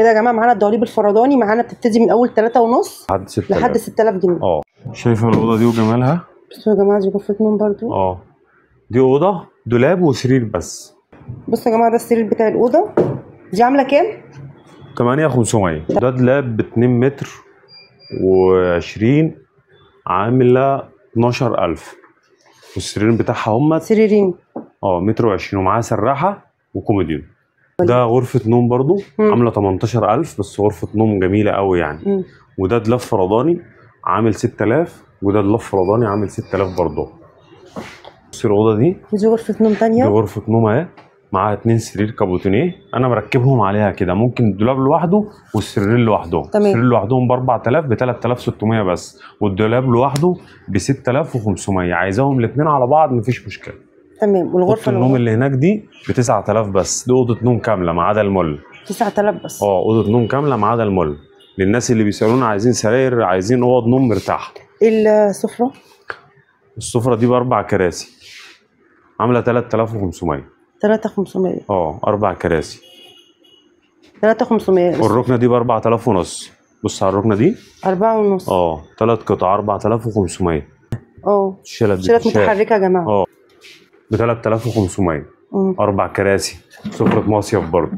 كده يا جماعة معانا الدواليب الفرداني، معانا بتبتدي من اول 3.5 لحد 6000، لحد 6000 جنيه. شايفه الاوضة دي وجمالها؟ بصوا يا جماعة دي غرفة نوم برضو. دي اوضة دولاب وسرير بس. بصوا يا جماعة ده السرير بتاع الاوضة. دي عامله كام؟ 8500. ده دولاب ب 2 متر و20، عامله 12000. والسرير بتاعها هما سريرين متر و20، ومعاها سراحه وكوميديون. ده غرفة نوم برضو عامله 18000، بس غرفة نوم جميلة قوي يعني. وده دولاب فرداني عامل 6000، وده دولاب فرداني عامل 6000 برضو. بصي الاوضة دي، دي غرفة نوم ثانية، دي غرفة نوم اهي، معاها 2 سرير كابوتينيه، انا مركبهم عليها كده. ممكن الدولاب لوحده والسرير لوحده. السرير لوحدهم ب 4000، ب 3600 بس، والدولاب لوحده ب 6500. عايزاهم الاثنين على بعض مفيش مشكلة. تمام. والغرفة النوم اللي هناك دي ب 9000 بس، دي اوضة نوم كاملة ما عدا المول. 9000 بس. اوضة نوم كاملة ما عدا المول. للناس اللي بيسالونا عايزين سراير، عايزين اوض نوم مرتاحة. السفرة؟ السفرة دي ب4 كراسي عامله 3500. 3500. 4 كراسي 3500. والركنه دي ب 4500. بص على الركنه دي 4.5. 3 قطع 4500. شيلات متحركة يا جماعة. ب 3500. 4 كراسي، سفره مصيف برضه.